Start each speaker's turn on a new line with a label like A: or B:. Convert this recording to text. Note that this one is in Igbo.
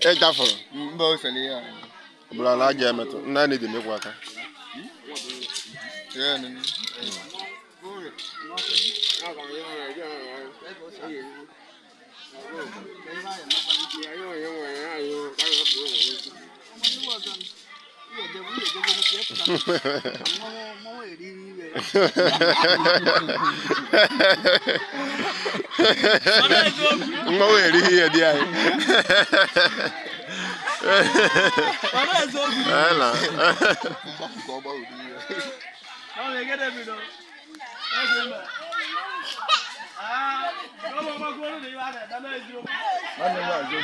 A: Ị gafụrụ ọbụla na aja emetụ nna na edi mekwa aka. Mmanwụ erighị ihe dị anyị. Ela.
B: Nwanne m nwaanyị.